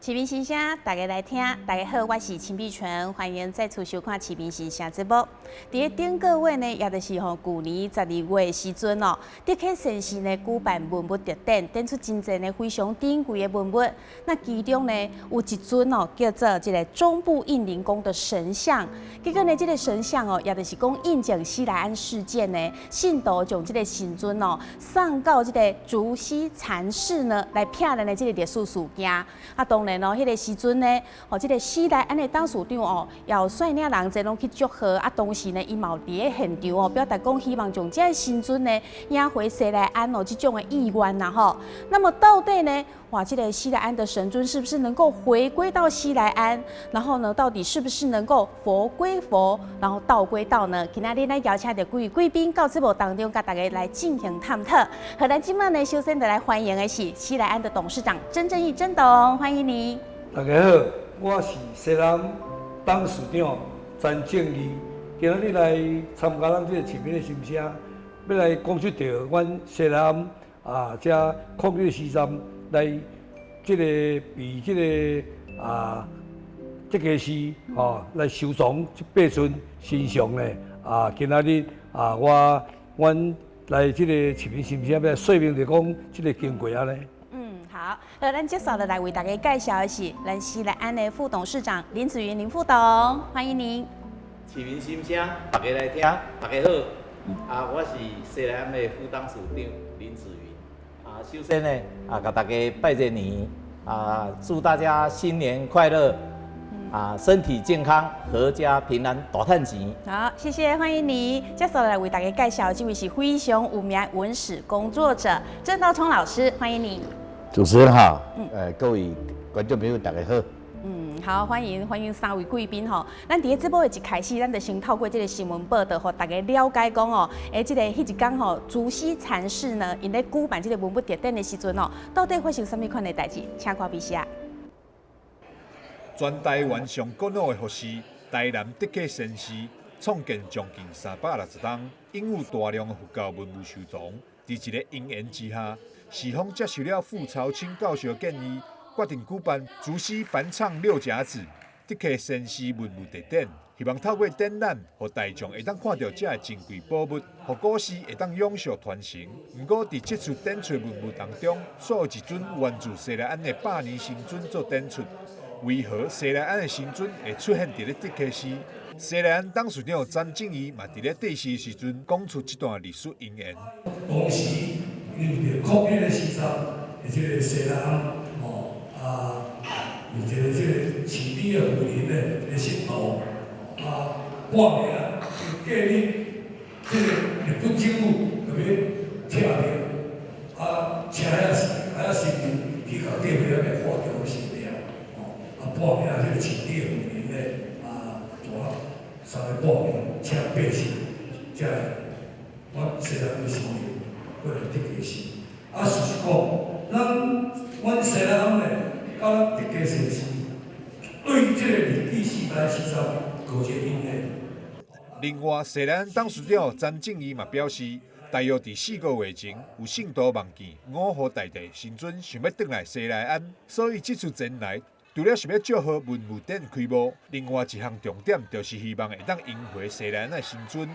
市民心聲，大家來聽。大家好，我是陳碧純，歡迎再次收看《市民心聲》節目。佇咧頂個月呢，也就是吼舊年12月的時陣哦，德啟禪寺呢舉辦文物特展，展出真濟呢非常珍貴的文物。那其中呢有一尊哦，叫做這个中部應靈宮的神像。結果呢，這个神像哦，也就是講印證西來庵事件呢，信徒將這个神尊哦送到這个竹溪禪寺呢，來避難的這个歷史事件。啊，當然哦，彼个時陣呢，哦，這个喜來庵的董事長哦，有率領人濟攏去祝賀。啊，當時呢，伊嘛有佇咧現場哦，表達講希望將這个神尊呢，迎回西來庵哦，這種的意願啦吼。那麼到底呢，哇，這个西來庵的神尊是不是能夠回歸到西來庵？然後呢，到底是不是能夠佛歸佛，然後道歸道呢？今仔日咱邀請著幾位貴賓到節目當中，佮大家來進行探討。好，咱這擺呢，首先就來歡迎的是西來庵的董事長曾正義曾董，歡迎你。大家好，我是西來庵董事長曾正義。今仔日來參加咱這个市民的心聲，欲來講出著阮西來庵啊，遮抗日時陣來這个被這个啊這个寺吼來收藏這八尊神像呢啊，今仔日啊，我阮來這个市民心聲欲來說明著講這个經過按呢。好，咱接下來為大家介紹的是咱西來庵的副董事長林子雲林副董，歡迎您。市民心聲，大家來聽，大家好。啊，我是西來庵的副董事長林子雲。啊，首先呢，啊，共大家拜個年，啊，祝大家新年快樂，啊，身體健康，闔家平安，大趁錢。好，謝謝，歡迎你。接下來為大家介紹這位是非常有名的文史工作者鄭道聰老師，歡迎你。主持人好，各位觀眾朋友大家好。嗯，好，歡迎歡迎三位貴賓吼。咱佇咧節目的一開始，咱就先透過這个新聞報道，予大家了解講哦，欸，這个彼一工吼，竹溪禪寺呢，𪜶咧舉辦這个文物特展的時陣哦，到底發生啥物款的代誌？請看筆下。全台灣上古老的佛寺台南德啟禪寺，創建將近360冬，擁有大量的佛教文物收藏。佇一个因緣之下，寺方接受了傅朝清教授建議，決定舉辦竹溪梵唱六甲子德啟禪寺文物特展，希望透過展覽，予大眾會當看著這个珍貴寶物，予古寺會當永續傳承。毋過，佇這次展出文物當中，煞有一尊源自西來庵的百年神尊做展出。為何西來庵的神尊會出現佇咧德啟寺？西來庵董事長曾正義嘛，佇咧致辭時陣講出這段歷史因緣。當時因為抗日的時陣，這个西來庵吼啊，有一个這个飼主的婦人的的信徒啊，半暝啊，就隔日這个日本政府就欲拆掉，啊，請遐遐神明去共電話遐個看著神明，吼，啊，半暝啊，這个飼主的婦人咧，啊，三个半暝請百姓，才會阮西來庵的神明過來德啟寺。啊，事實講，咱阮西來庵咧，佮咱德啟禪寺對這个日治時代時陣有一個因緣。另外，西來庵董事長曾正義嘛表示，大約佇4個月前，有信徒夢見五湖大帝神尊想欲轉來西來庵，所以這次前來，除了想欲祝賀文物展開幕，另外一項重點就是希望會當迎回西來庵的神尊，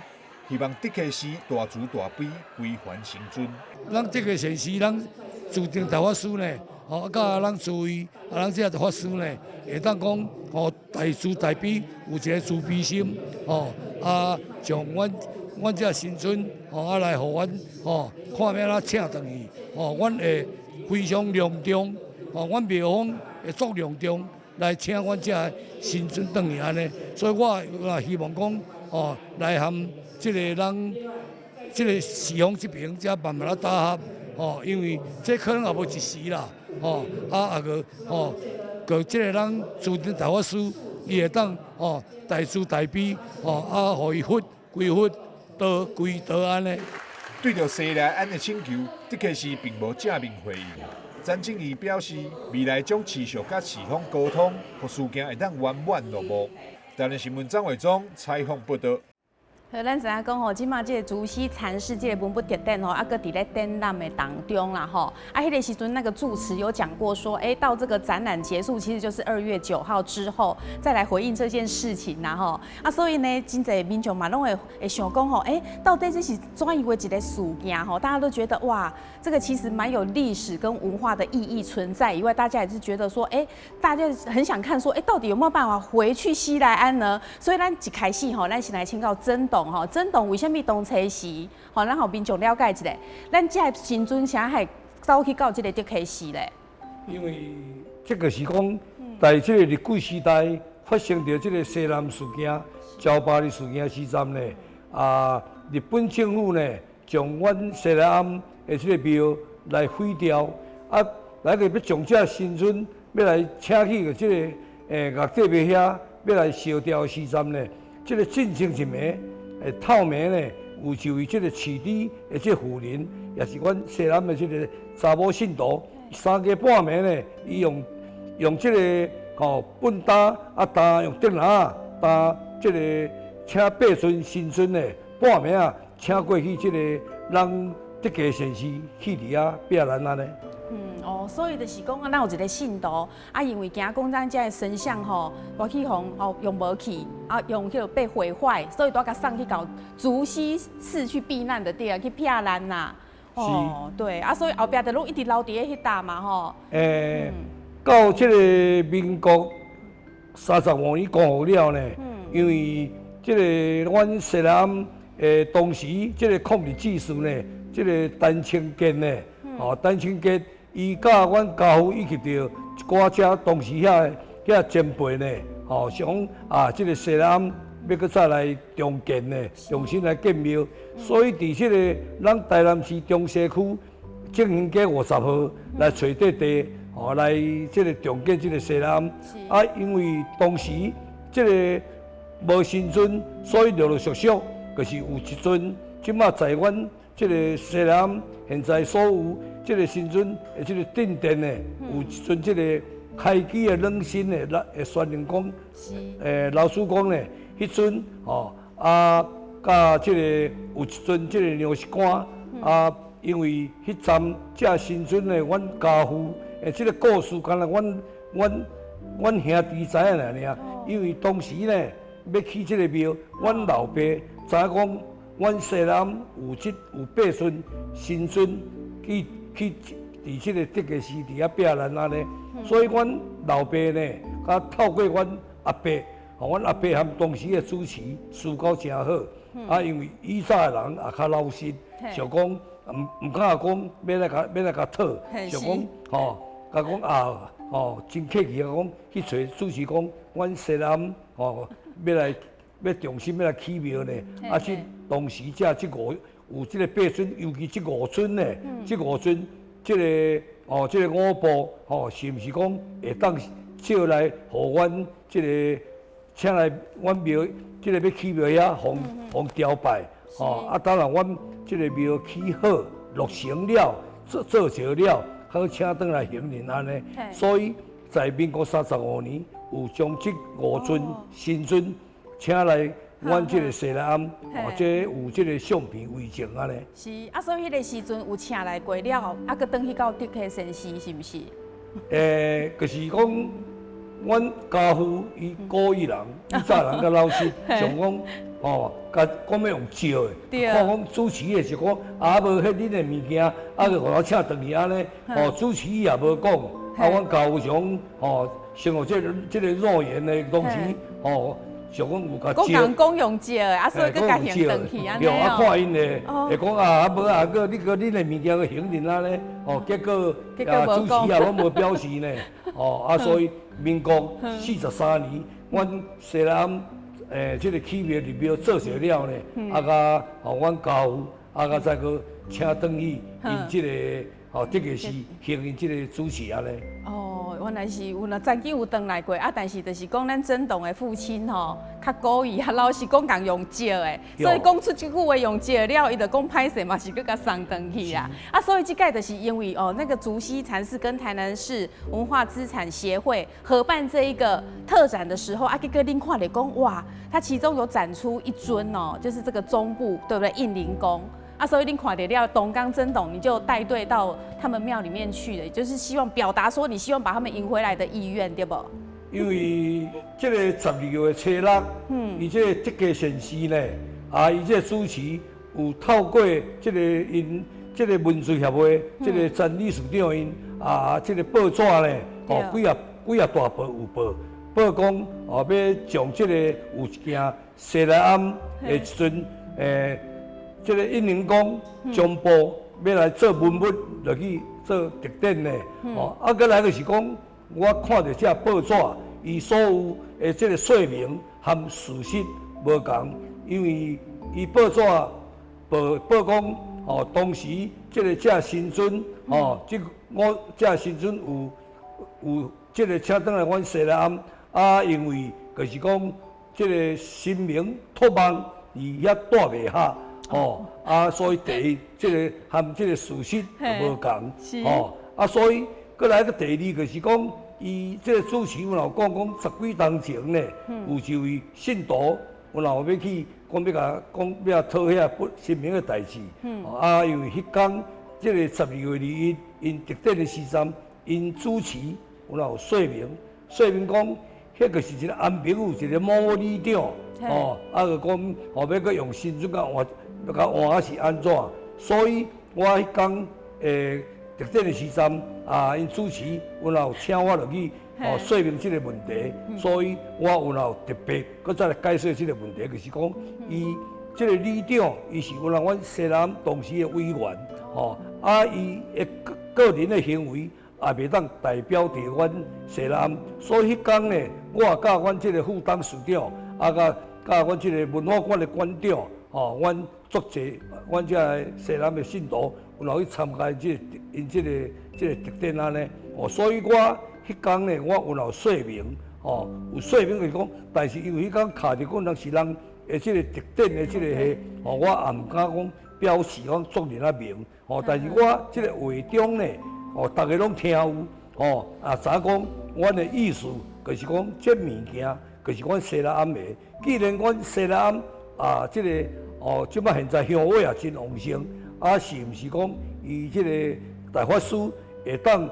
希望德啟寺大慈大悲歸還神尊。咱德啟禪寺，咱自定大法師呢，吼，佮咱諸位，啊，咱這個法師呢，會當講，吼，大慈大悲，有一个慈悲心，吼，啊，將阮阮這神尊，吼，啊來予阮，吼，看欲按怎請轉去，吼，阮會非常隆重，吼，阮廟方會足隆重來請阮這神尊轉去按呢，所以我也希望講，吼，來和這个咱這个寺方這邊才慢慢仔打合，吼，因為這可能也無一時啦，吼，啊啊閣吼，閣這个咱慈定大法師，伊會當吼大慈大悲，吼啊，予伊佛歸佛，道歸道按呢。對著西來庵的請求，德啟寺並無正面回應。曾正義表示，未來將持續佮寺方溝通，予事件會當圓滿落幕。台南新聞張偉忠採訪報道。好，咱知影講吼，這馬這個竹溪禪寺這個文物特展吼，啊，閣佇咧展覽的當中啦吼。啊，彼個時陣那個住持有講過說，欸，到這個展覽結束，其實就是2月9號之後，再來回應這件事情啦吼。啊，所以呢，真濟民眾嘛攏會想講吼，欸，到底這是怎樣的一個事件吼？大家都覺得哇，這個其實蠻有歷史跟文化的意義存在以外，大家也是覺得說，欸，大家很想看說，欸，到底有沒有辦法回去西來庵呢？所以咱一開始吼，咱先來請教曾董吼，曾董為啥物當初時吼，咱予民眾了解一下，咱這个神尊啥會走去到這個德溪寺咧？因為這個是講，在這個日據時代發生著這個西南事件、招巴里事件時陣呢，啊，日本政府呢，將阮西來庵的這個廟來毀掉，啊，來個欲將這神尊欲來請去個這個岳帝廟遐，欲來燒掉的時陣呢，這個進前一暝，透暝呢，有一位這個飼豬的這婦人，也是阮西南的這個查某信徒，三更半暝呢，伊用這個吼畚擔啊擔用竹籃仔擔這個請八尊神尊呢，半暝啊請過去這個咱德溪禪寺去佇遐壁蘭按呢。嗯哦，所以就是講啊，咱有一個信徒啊，因為驚講咱這个神像吼，無去予吼用無去，啊用去被毀壞，所以都共送去到竹溪寺去避難的地，去避難啦。哦，對，啊，所以後壁就攏一直留佇咧彼搭嘛吼。欸，到這個民國35年光復了呢，因為這個阮西來庵當時這個抗日志士呢，這個陳清傑呢，哦，陳清傑。伊佮阮家父以及著一寡遮當時遐前輩呢，吼，想啊，這個西來庵欲閣再來重建呢，重新來建廟，所以佇這個咱台南市中西區正興街50號來揣塊地，吼，來這個重建這個西來庵。啊，因為當時這個無神尊，所以陸陸續續就是有一尊，這馬在阮這個西來庵現在所有這個神尊的這個鎮殿呢，有一尊這個開基的軟身的，老宣靈公，老師公呢，彼尊吼啊，佮這個有一尊這個娘是官啊，因為彼陣這神尊呢，阮家父的這個故事，敢若阮兄弟知影爾爾，因為當時呢，欲起這個廟，阮老爸知影講，阮西南有這有八尊神尊去佇這個德溪寺佇遐壁蘭按呢，所以阮老爸呢，佮透過阮阿伯，吼，阮阿伯含當時的主持私交誠好，啊，因為以早的人也較老實，想講毋敢講欲來共討，想講吼，共講啊，吼，真客氣啊，講去揣主持講，阮西南吼欲來欲重新欲來起廟呢，啊，這當時這五有這個八尊，尤其這五尊呢，這五尊，這個哦，這個五部吼，是毋是講會當借來予阮這個請來阮廟，這個欲起廟遐，予朝拜，吼啊，當然阮這個廟起好落成了，做成了，好請轉來還願按呢。所以在民國35年，有將這五尊神尊請來阮這個西來庵，哦，這有這個相片為證按呢。是啊，所以彼個時陣有請來過了後，啊，閣轉去到德溪禪寺，是毋是？欸，就是講，阮家父伊古意人，以早人較老實，想講哦，共講欲用借的，看講主持的是講啊，無彼恁的物件，啊，就予我請轉去按呢，哦，主持伊也無講，啊，阮家父想吼，先予這個諾言的東西，吼。想講有共借，講用借的，啊，所以閣共還轉去按呢。對，啊，看𪜶的，會講啊，啊無啊，閣你閣恁的物件閣還恁按呢，哦，結果啊，主持也攏無表示呢，哦，啊，所以民國43年，阮西來庵這個起廟入廟做成了呢，啊，共予阮家父，啊，共再閣請轉去𪜶這個。吼，這個是行𪜶這個主持按呢。哦，原來是有啦，曾經有轉來過啊，但是就是講咱曾董的父親吼，較古意，較老實講共用借的，所以講出這句話用借了，伊就講歹勢嘛，是閣共送轉去啦。啊，所以這擺就是因為哦，那個竹溪禪寺跟台南市文化資產協會合辦這一個特展的時候，啊，結果恁看著講哇，它其中有展出一尊哦，就是這個中部對不對？應靈宮。啊，所以你看著了東江曾董，你就帶隊到他們廟裡面去了，就是希望表達說你希望把他們迎回來的意願，對無？因為這個12月初六，伊這個德家善寺呢，啊，伊這個主持有透過這個𪜶這個文殊協會，這個曾理事長𪜶啊，這個報紙呢，哦，幾啊幾啊大報有報，報講哦，欲將這個有一件西來庵的一尊欸。這個應靈宮中部欲來做文物落去做特展呢，哦，啊，閣來就是講，我看著這報紙，伊所有的這個說明和事實無仝，因為伊報紙報報講，哦，當時這個這神尊，哦，這我這神尊有有這個請轉來阮西來庵，啊，因為就是講這個神明託夢佇遐住袂下。哦，啊，所以第一，這個和這個事實就無仝，哦，啊，所以閣來個第二，就是講，伊這個主持有講講十幾冬前呢，有一位信徒，有若欲去講欲共講欲討遐神明的代誌，啊，因為彼工這個12月21，𪜶特展的時陣，𪜶主持有若有說明，說明講，彼個是一個安平有一個某里長，哦，啊，就講，哦，欲閣用神尊共換。欲共換抑是按怎？所以我彼工欸特展的時陣啊，𪜶主持有若有請我落去哦說明這個問題，所以我有若有特別閣再來解說這個問題，就是講伊這個里長，伊是有人阮西南當時的委員，吼啊，伊的個個人的行為也袂當代表著阮西南，所以彼工呢，我也佮阮這個副董事長，啊，佮佮阮這個文化館的館長，吼，阮足濟，阮這个西南的信徒有來去參加這𪜶這個這個特展按呢，哦，所以我彼工呢，我有有說明，哦，有說明就是講，但是因為彼工卡著講人是人的這個特展的這個戲，哦，我也毋敢講表示講足爾仔明，哦，但是我這個話中呢，哦，逐家攏聽有，哦，啊，知影講，阮的意思就是講，這物件就是阮西來庵的，既然阮西來庵啊，這個。哦，這擺現在香火也真旺盛，啊，是毋是講伊這個大法師會當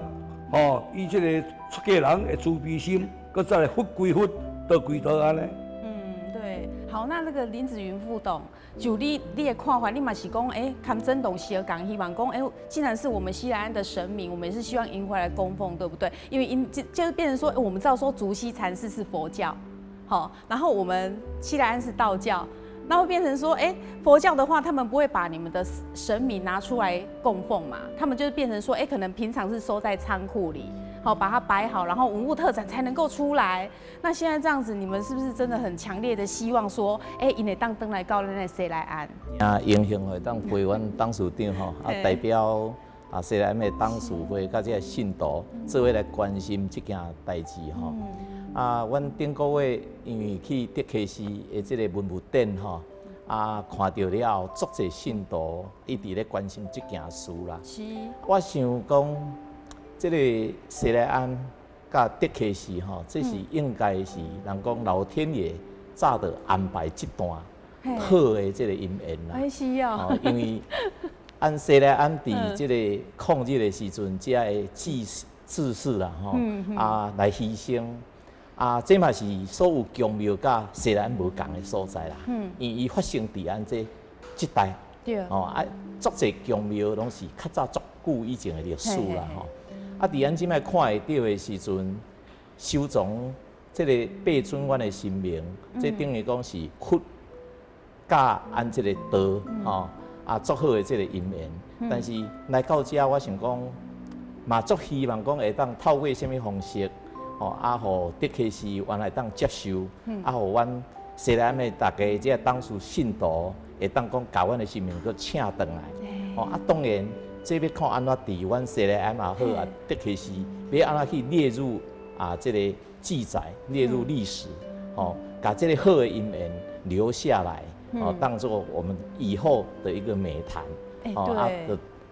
哦，以這個出家人的慈悲心，閣再來佛歸佛，道歸道按呢？嗯，對。好，那那個林子雲副董，就你你的看法，你嘛是講，欸，崁曾董相仝，希望講，欸，既然是我們西來庵的神明，我們也是希望迎回來供奉，對不對？因為因就就是變成說，我們知道說竹溪禪寺是佛教，好，然後我們西來庵是道教。那會變成說，欸，佛教的話，他們不會把你們的神明拿出來供奉嘛？他們就是變成說，欸，可能平常是收在倉庫裡，好把它擺好，然後文物特展才能夠出來。那現在這樣子，你們是不是真的很強烈的希望說，欸，𪜶會當轉來到咱的西來庵？啊，榮幸會當陪阮董事長吼，啊，代表啊西來庵的董事會佮這个信徒做伙來關心這件代誌吼。啊，阮頂個月因為去德溪寺的這個文物展吼，啊，看著了後，足濟信徒一直咧關心這件事啦。是。我想講，這個西來庵佮德溪寺吼，這是應該是人講老天爺早就安排這段好的這個姻緣啦。哎是哦。因為按西來庵佇這個抗日的時陣，遮的志志士啦吼，啊來犧牲。啊，這嘛是所有宮廟佮西來庵無仝的所在啦。因為伊發生佇按這這代。哦啊，足濟宮廟攏是較早足久以前的歷史啦吼。啊，佇咱這擺看會著的時陣，收藏這個八尊阮的神明，這等於講是佛佮按這個道吼，啊，足好的這個姻緣。但是來到遮，我想講，嘛足希望講會當透過啥物方式。哦，啊，予德溪寺原來當接受，啊，予阮西來庵的大家這個董事信徒會當講共阮的神明閣請轉來。哦，啊，當然，這欲看按怎佇阮西來庵也好啊，德溪寺欲按怎去列入啊這個記載，列入歷史，吼，共這個好的因緣留下來，哦，當做我們以後的一個美談，哦啊，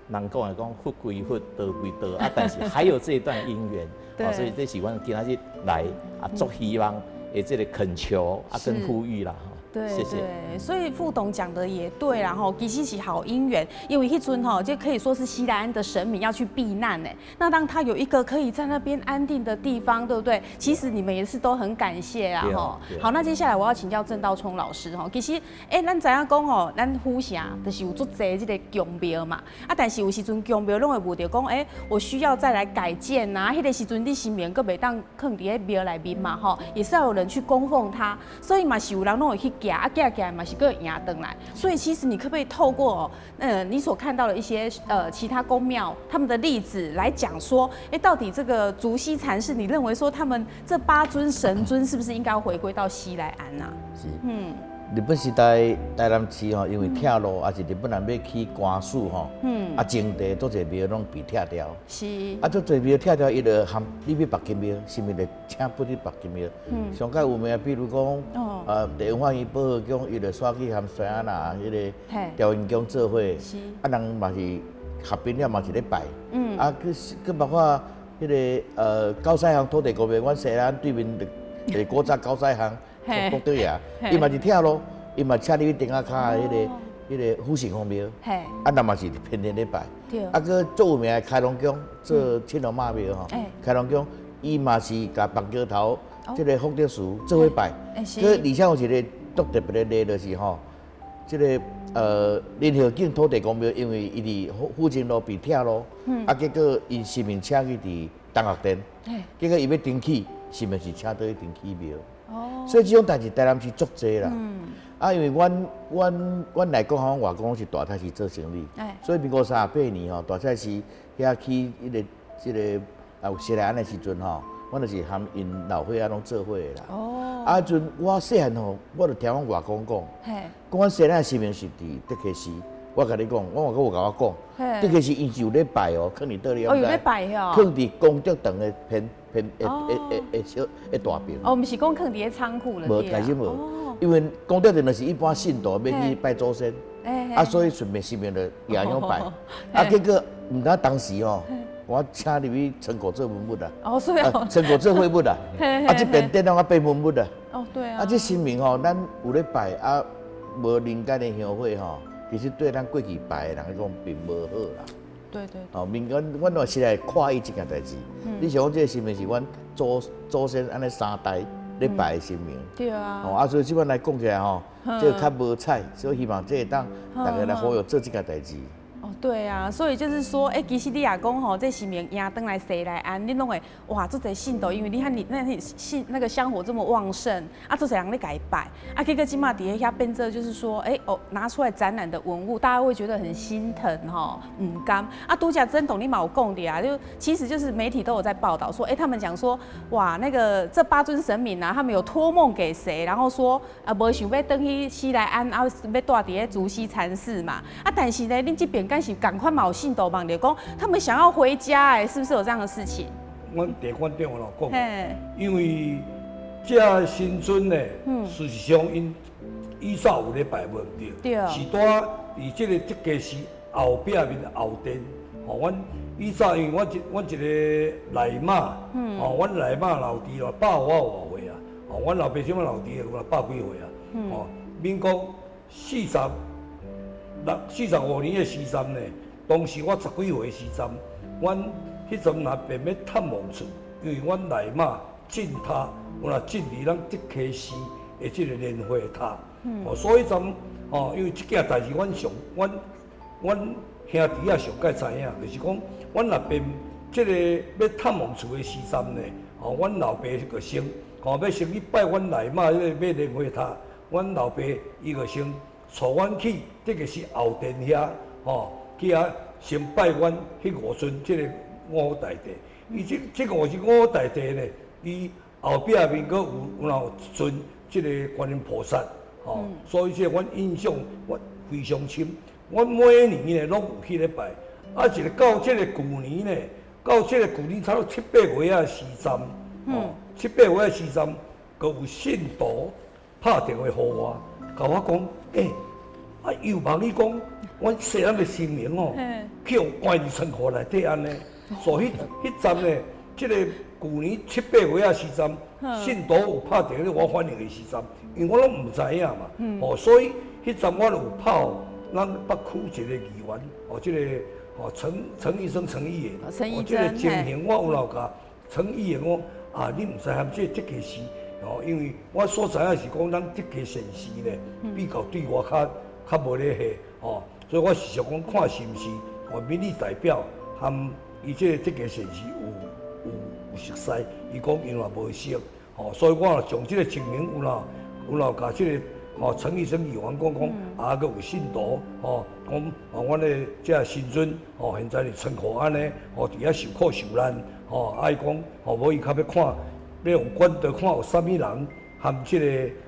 人講來講佛歸佛，道歸道啊，但是還有這一段因緣，哦，所以這是阮今仔日來啊，足希望的這個懇求啊，跟呼籲啦。對對，所以副董講的也對啦吼，其實是好姻緣，因為彼陣吼就可以說是西來庵的神明要去避難呢。那當他有一個可以在那邊安定的地方，對不對？其實你們也是都很感謝啦吼。好，那接下來我要請教鄭道聰老師吼，其實欸，咱知影講吼，咱府城就是有足濟這个宮廟嘛，啊，但是有時陣宮廟攏會遇著講，欸，我需要再來改建啊，彼個時陣你神明閣袂當囥佇咧廟內面嘛吼，也是要有人去供奉他，所以嘛是有人攏會去寄啊，寄寄嘛是閣迎轉來，所以其實你可不可以透過你所看到的一些其他宮廟他們的例子來講說，欸，到底這個竹溪禪寺，你認為說他們這八尊神尊是不是應該要回歸到西來庵啊？是，日本時代台南市吼，因為拆路，抑是日本人欲起官署吼，啊，前地足濟廟攏被拆掉，啊，足濟廟拆掉，伊就含你去別間廟，是毋是就請不去別間廟？上蓋有名，比如講，地文化園保和宮，伊就煞去含西安那彼个調音宮做伙，啊，人嘛是合併了嘛是咧拜，啊，閣閣包括彼个九屎巷土地公廟，阮西安對面就古早九屎巷。福德爺，伊嘛是拆路，伊嘛請入去頂仔跤的彼个福成宮廟，啊，那嘛是天天咧拜。啊，閣足有名的開隆宮做青龍媽廟吼，開隆宮伊嘛是共板橋頭這个福德祠做伙拜。閣而且有一个足特別的例就是吼，這个林後景土地公廟，因為伊佇富靖路被拆路，啊，結果𪜶神明請去佇東岳殿，結果伊欲重起，神明是請倒去重起廟。所以這種代誌台南市足濟啦。啊，因為阮內公阮外公是大菜市做生意，所以民國38年吼，大菜市遐起彼个這个啊有西來庵的時陣吼，阮就是含𪜶老伙仔攏做伙的啦。啊，彼陣我細漢吼，我就聽阮外公講，講阮西來庵神明是佇德溪寺。我共你講，阮外公有共我講，德溪寺𪜶是有咧拜哦，囥佇佗你哦，有咧拜哦，囥佇功德堂的偏偏的的的小的大邊。哦，毋是講囥佇咧倉庫了。無，開始無，因為功德殿就是一般信徒欲去拜祖先，啊，所以順便神明就也樣拜，啊，結果毋知當時吼，我請入去倉庫做文物啊，哦，是哦，倉庫做貨物啊，啊，這邊電腦啊變文物啊，哦，對啊，啊，這神明吼，咱有咧拜啊，無人間的香火吼。其實對咱過去拜的人來講並無好啦。對對。哦，民間阮嘛是來看伊這件代誌。你想講這个神明是阮祖先按呢三代咧拜的神明。對啊。哦，啊，所以這擺來講起來吼，這个較無彩，所以希望這會當大家來呼籲做這件代誌。哦，對啊，所以就是說，欸，其實你也講吼，這神明迎轉來西來庵，你攏會哇，足濟信徒，因為你看你那信那個香火這麼旺盛，啊，足濟人咧共伊拜，啊，結果這馬佇遐變做就是說，欸，哦，拿出來展覽的文物，大家會覺得很心疼吼，毋甘。啊，拄才曾董你嘛有講的啊，就其實就是媒體都有在報道說，欸，他們講說，哇，那個這八尊神明啊，他們有託夢給誰，然後說啊，無想欲轉去西來庵，啊，欲蹛佇咧竹溪禪寺嘛，啊，但是呢，恁這邊敢是仝款嘛有信徒問著講，他們想要回家，欸，是不是有這樣的事情？阮地館長有講，因為這神尊呢，事實上𪜶以早有咧拜無毋對，是蹛佇這个德溪寺後壁面後殿，吼，阮以早因為阮一个內媽，吼，阮內媽老弟咯，百我外歲啊，吼，阮老爸這擺老弟有百幾歲啊，吼，民國45年的時陣呢，當時我十幾歲的時陣，阮彼陣若便欲探望厝，因為阮內媽進塔，有若進佇咱德溪寺的這个蓮花塔，哦，所以陣吼，因為這件代誌，阮上阮阮兄弟仔上蓋知影，就是講，阮若便這个欲探望厝的時陣呢，吼，阮老爸就先吼欲先去拜阮內媽彼个欲蓮花塔，阮老爸伊就先帶阮去，這个是後殿遐，吼，去遐先拜阮彼五尊這个五大帝。伊這五尊五大帝呢，伊後壁面閣有一尊這个觀音菩薩，吼，所以這个阮印象我非常深。阮每年呢攏有去咧拜，啊，一個到這個舊年呢，到這個舊年差不多七八月仔時陣，哦，七八月仔時陣，閣有信徒拍電話予我，共我講，欸，啊，又問你講，阮西南的神明哦，去予關佇倉庫內底按呢，所以彼彼陣呢，這個舊年七八月仔時陣，信徒有拍電話我反映的時陣，因為我攏毋知影嘛，哦，所以彼陣我就有拍咱北區一個議員，哦，這個哦陳陳醫生陳議員，陳哦，這個情形我有留共陳議員講，啊，你毋知含這個這件事，哦，因為我所知影是講咱德家善事呢，比較對我較較無咧彼，哦，所以我是想講看是毋是哦民意代表含伊這個德家善事有有有熟似，伊講𪜶嘛無熟，哦，所以我將這個情形有啦有啦共這個哦陳醫生議員講講，啊，閣有信徒吼講哦，阮的這神尊哦，現在佇倉庫按呢，哦，佇遐受苦受難，吼，啊伊講吼無伊較欲看，欲用管道看有啥物人含這個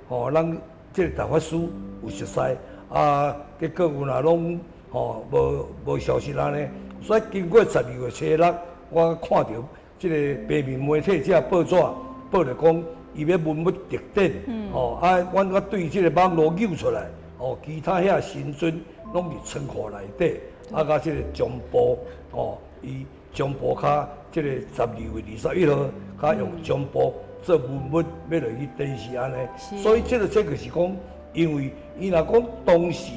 吼咱這個大法師有熟似，啊，結果有若攏吼無無消息按呢，所以經過十二月初六，我看著這個平面媒體這報紙報著講，伊欲文物特展，吼啊，阮閣對這個網路搝出來，哦，其他遐神尊攏佇倉庫內底，啊，佮這個中部，吼，伊中部較這個十二月二十一號，較用中部做文物欲落去展示按呢，所以這個這個是講，因為伊若講當時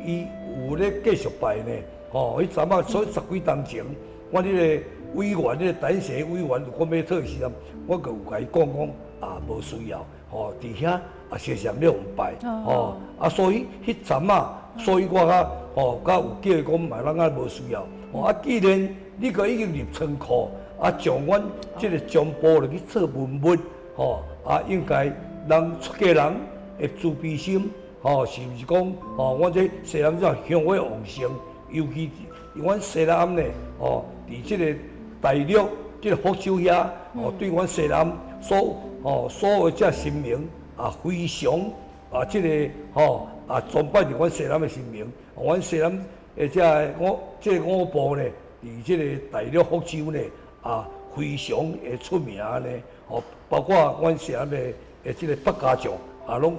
伊有咧繼續拜呢，吼，彼陣仔所以十幾冬前，阮彼個委員，彼個陳姓委員有講欲討時陣，我閣有共伊講講啊，無需要，吼，佇遐也時常咧予拜，吼，啊，所以彼陣仔，所以我較吼較有叫伊講，嘛，咱較無需要，吼，啊，既然你閣已經入倉庫，啊，將阮這個中部落去做文物，吼，啊，應該人出家人的慈悲心，吼，是毋是講，吼，阮這西南這香火旺盛，尤其阮西南呢，吼，佇這個大陸這個福州遐，吼，對阮西南所吼所有這神明啊，非常啊，這個吼啊崇拜著阮西南的神明，阮西南的這五這個五部呢，佇這個大陸福州呢啊，非常的出名呢，吼，包括阮西南的的這個百家將啊，攏有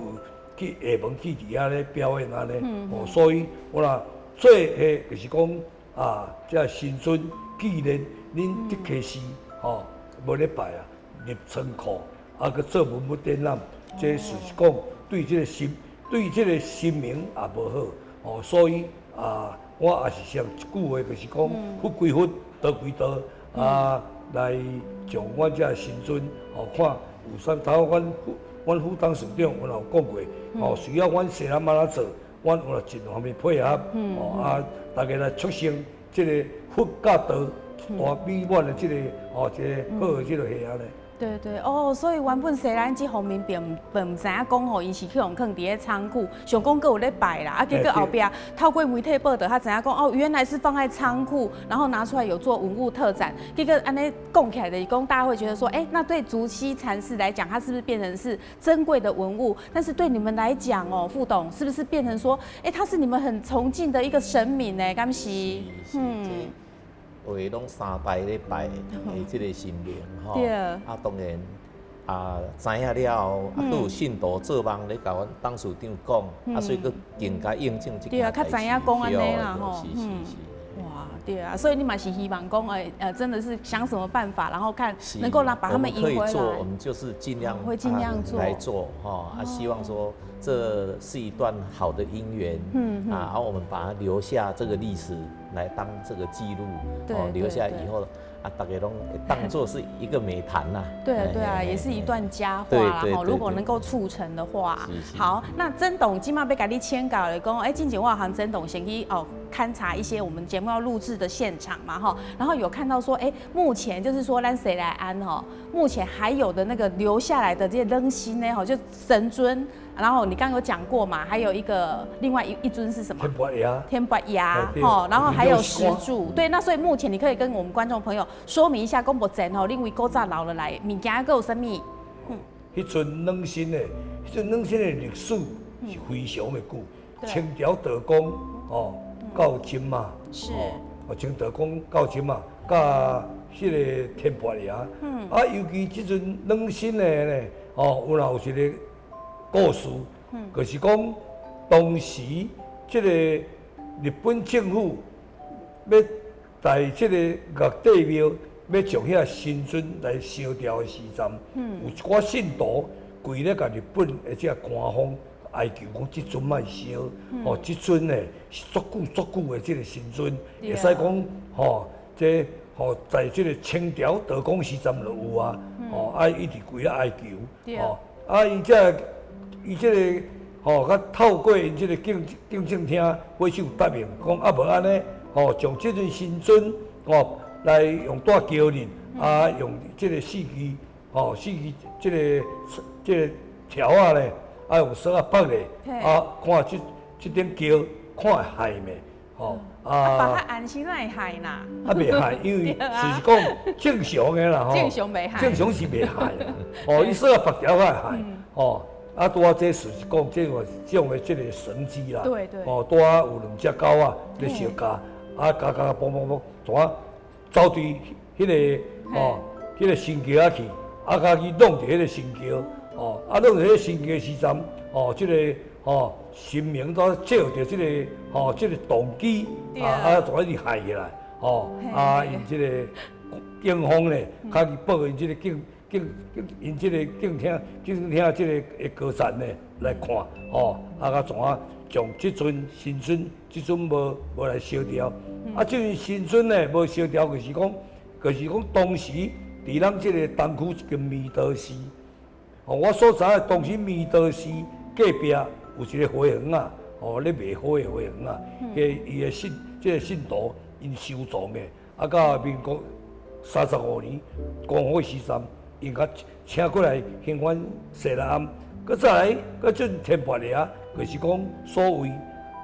去廈門去佇遐咧表演按呢，吼，所以我若最後就是講啊，這神尊既然恁德客寺吼無咧拜啊，入倉庫啊，閣做文物展覽，這是講對這個神對這個神明也無好，哦，所以啊，我也是想一句話，就是講佛歸佛，道歸道，啊，來將阮這神尊，哦，看有啥頭阮阮副董事長有有講過，哦，需要阮西南按怎做，阮有盡方面配合，哦啊，大家來促成這個佛佮道大美滿的這個哦，這個好的這個下按呢。對對哦，所以原本西南這方面並並毋知影講吼，𪜶是去予囥佇咧倉庫，想講閣有咧拜啦，啊結果後壁透過媒體報導，才知影講哦，原來是放在倉庫，然後拿出來有做文物特展。結果按呢講起來的，講大家會覺得說，哎，那對竹溪禪寺來講，它是不是變成是珍貴的文物？但是對你們來講哦，副董是不是變成說，哎，他是你們很崇敬的一個神明呢？敢是？嗯。話攏三代咧拜的這個神明吼，啊當然啊知影了後，啊閣有信徒做夢咧共阮董事長講，啊所以閣更加印證這件代誌。對啊，較知影講按呢啦吼。是是是。哇，對啊，所以你嘛是希望講，欸，真的是想什麼辦法，然後看能夠讓把他們迎回來。可以做，我們就是盡量會盡量做來做哈，啊，希望說這是一段好的姻緣，啊，我們把它留下這個歷史來當這個記錄，哦，留下以後啊，大家攏當做是一個美談吶。對啊，對啊，也是一段佳話啦。吼，如果能夠促成的話，好，那曾董這馬欲共你請教來講，哎，進前我和曾董先去哦勘察一些我們節目要錄製的現場嘛，哈，然後有看到說，哎，目前就是說咱西來庵哈，目前還有的那個留下來的這些軟身呢，吼，就神尊。然後你剛剛有講過嘛，還有一個另外一一尊是什麼？天伯爺。天伯爺，吼，然後還有石柱，對，那所以目前你可以跟我們觀眾朋友說明一下，講目前吼，恁位古早留落來物件閣有啥物？嗯，彼尊軟身的，彼尊軟身的歷史是非常的久，清朝道光哦到今嘛，是，哦，清道光到這嘛，佮彼个天伯爺。啊，尤其這陣暖身的呢，哦，有若有一個故事，就是講當時這個日本政府欲在這個玉帝廟欲將遐神尊來燒掉的時陣，有一寡信徒跪咧共日本的這个官方哀求講，這尊莫燒，哦，這尊呢是足久足久的這个神尊，會使講吼，這吼在這个清朝道光時陣就有啊，吼啊一直跪咧哀求，吼啊伊這伊這个吼，佮透過𪜶這个警政廳尾手答應，講啊無按呢，吼將這尊神尊吼來用帶膠印，啊用這个四支吼四支這个這个條仔咧，啊用索仔綁咧，啊看這這頂轎看會害袂？吼啊，綁較安心哪會害啦？啊袂害，因為是講正常的啦吼。正常袂害。正常是袂害啦。哦，伊索仔縛條較會害。吼，啊拄仔這事實講，這個這種的這個神機啦。哦，拄仔有兩隻狗仔咧相咬，啊咬咬嘣嘣嘣，怎啊走對彼个吼，彼个神轎仔去，啊共去弄著彼个神轎，哦，啊弄著彼个神轎時陣，哦，這個吼神明都借著這個吼這個動機，啊啊，怎啊去害起來，吼啊𪜶這個警方咧，較去報𪜶這個警警警𪜶這個警廳警廳這個的高層咧來看，吼啊佮怎啊將這尊神尊這尊無無來燒掉，啊這尊神尊咧無燒掉，就是講就是講當時佇咱這個東區一間彌陀寺，哦，我所知影當時彌陀寺隔壁有一個花園仔，哦，咧賣花的花園仔，彼伊的信這个信徒𪜶收藏的，啊，到民國35年光復時陣，𪜶共請過來興阮西來庵，閣再來閣進天伯爺，就是講所謂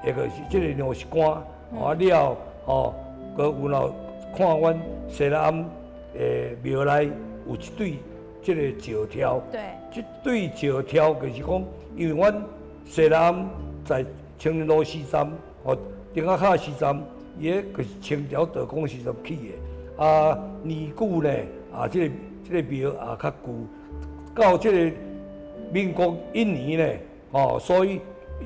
的就是這个糧食官，啊了吼，閣有若看阮西來庵的廟內有一對這个石柱，這對石柱就是講，因為阮西來庵在青年路時陣，吼頂仔跤時陣，伊彼就是清朝道光時陣起的，啊年久呢，啊這个這个廟也較舊，到這个民國一年呢，吼，所以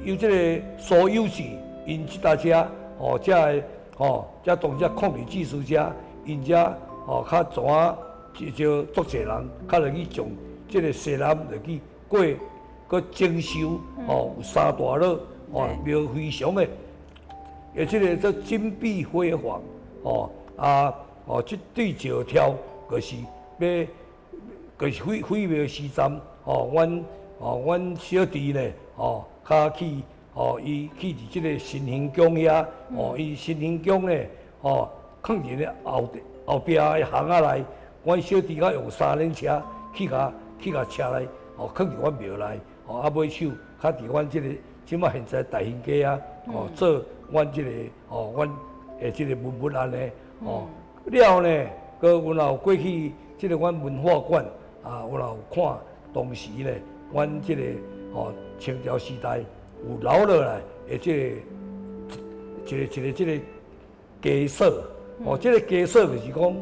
有這个所有制，𪜶這搭遮，吼，這个吼，這當這礦業技術者，𪜶遮吼較怎啊，就就足濟人較落去將這个西來庵落去過閣整修，吼，有三大落，吼，廟非常的，而這个做金碧輝煌，吼啊，吼，這對石柱就是欲，就是毀毀廟時陣，吼，阮吼阮小弟呢，吼，較去，吼，伊去佇這个新興宮遐，吼，伊新興宮呢，吼，囥佇咧後後壁的巷仔內，阮小弟較用三輪車去共去共車來，吼，囥佇阮廟內，吼，啊尾手較佇阮這个這馬現在大興街啊，吼，做阮這个吼，阮的這个文物按呢，吼，了呢，閣阮也有過去這个阮文化館啊，阮也有看當時呢，阮這个吼清朝時代有留落來的這個一個一個這個枷鎖，哦，這個枷鎖就是講，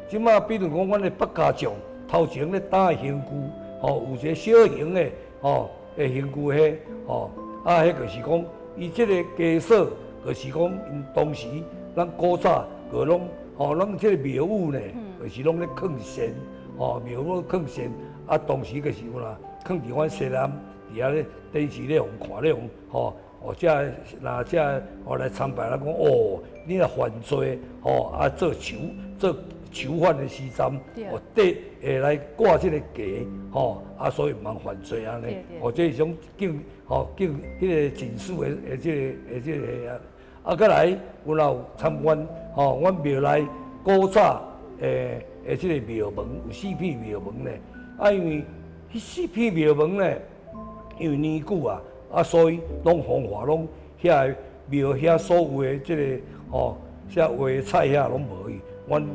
這馬比如講，阮的百家將頭前咧擔的刑具，吼，有一個小型的，吼的刑具彼，吼，啊，彼就是講，伊這個枷鎖就是講，𪜶當時咱古早個攏，吼，攏這個廟宇呢，就是攏咧囥線，吼，廟宇囥線，啊，當時就是有啦，囥佇阮西南，佇遐咧電視咧予看咧予吼，哦，這若這吼來參拜，人講哦，你若犯罪，吼，啊做囚做囚犯的時陣，哦，底會來掛這個枷，吼，啊，所以毋通犯罪按呢，哦，這是一種警，吼警彼个警示的的這个的這个啊，啊，閣來，阮也有參觀，吼，阮廟內古早的的這個廟門有四片廟門咧，啊，因為彼四片廟門咧，因為年久啊，啊，所以攏風化，攏遐个廟遐所有的這個吼，遐畫彩遐攏無去。阮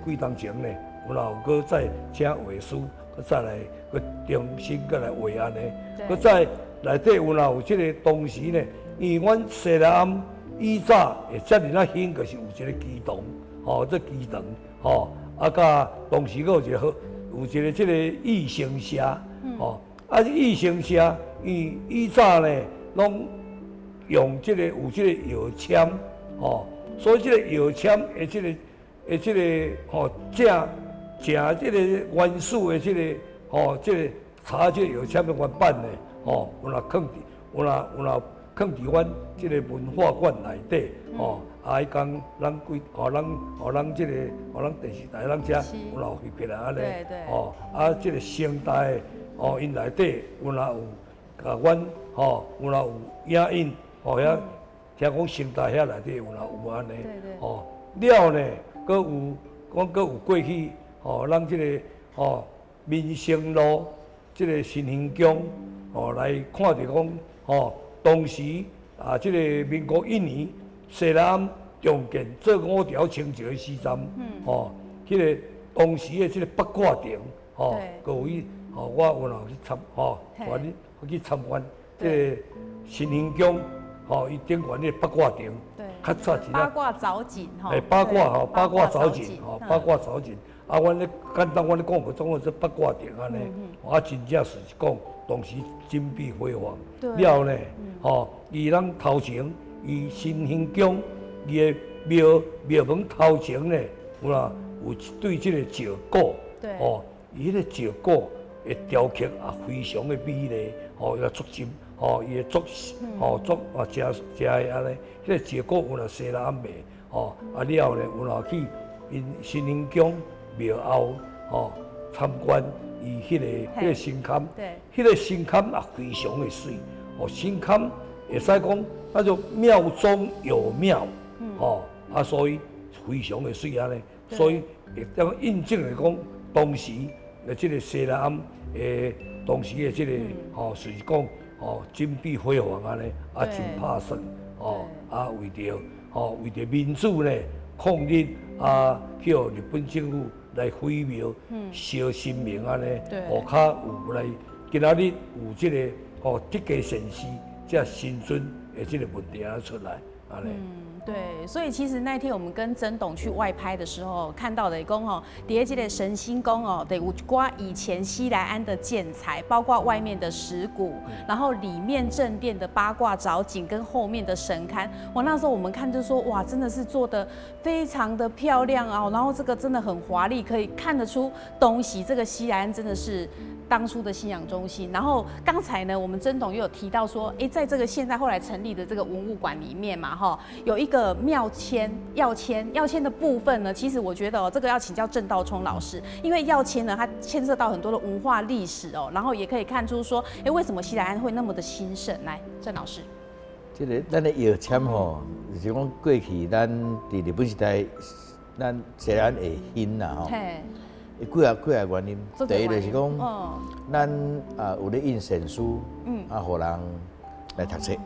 幾冬前咧，阮也有閣再請畫師，閣再來閣重新閣來畫按呢。閣再內底阮也有這個當時呢，因為阮西來庵以早會遮爾仔興，就是有一個乩童，吼，這乩童，吼，啊，佮當時閣有一個好，有一個這個義生社，吼，啊，義生社，伊以早呢，攏用這個有這個藥籤，吼，所以這個藥籤的這個的這個吼正正這個原始的這個吼，這個查這個藥籤的原版呢，吼，有若囥佇，有若有若囥佇阮這個文化館內底，吼，啊，彼工咱規吼咱吼咱這個吼咱電視台咱遮有若翕起來按呢，吼，啊，這個清代的吼，𪜶內底有若有共阮吼有若有影印，吼遐聽講清代遐內底有若有按呢，吼，了呢，閣有講閣有過去吼，咱這個吼民生路這個新興宮吼來看著講吼，當時啊這個民國一年西南重建做五條清朝的時陣，吼，彼個當時的這個八卦亭吼，閣有去吼，我有若去參吼，帶恁去參觀這個新興宮吼，伊頂懸彼個八卦亭，較早一八卦藻井吼，八卦吼，八卦藻井吼，八卦藻井。啊，阮咧簡單，阮咧講，總共做八卦亭按呢，啊，真正是講當時金碧輝煌。了呢，吼，伊咱頭前，伊新興宮，伊的廟廟門頭前呢，有啦，有一對這個石鼓，吼，伊彼個石鼓的雕刻也非常的美麗，吼，伊足精，吼，伊的足，吼足啊，誠誠的按呢，彼個石鼓有啦西來暗賣，吼，啊了呢，有啦去𪜶新興宮廟後，吼參觀伊彼個神龕，彼個神龕也非常的媠，哦，神龕會使講叫做廟中有廟，吼，啊，所以非常的媠按呢，所以會當印證來講，當時的這個西來庵的當時的這個吼，就是講吼金碧輝煌按呢，啊真拍算，吼，啊為著吼為著民主呢抗日啊，予日本政府來毀廟、燒神明按呢，哦較有來今仔日有這個吼得家先師這神尊的這個問題啊出來，按呢。對，所以其實那天我們跟曾董去外拍的時候，看到的講吼，佇咧這個神興宮哦，對，有一寡以前西來庵的建材，包括外面的石鼓，然後裡面正殿的八卦藻井跟後面的神龕，哇，那時候我們看就說，哇，真的是做得非常的漂亮啊，然後這個真的很華麗，可以看得出東西，這個西來庵真的是當初的信仰中心。然後剛才呢，我們曾董又有提到說，哎，在這個現在後來成立的這個文物館裡面嘛，哈，有一個廟籤、藥籤、藥籤的部分呢，其實我覺得哦，這個要請教鄭道聰老師，因為藥籤呢，它牽涉到很多的文化歷史哦，然後也可以看出說，哎，為什麼西來庵會那麼的興盛？來，鄭老師，這個咱的藥籤吼，就是講過去咱佇日本時代，咱西來庵會興啦吼。幾仔幾仔原因，第一就是講，咱啊有咧印善書，啊，予人來讀冊。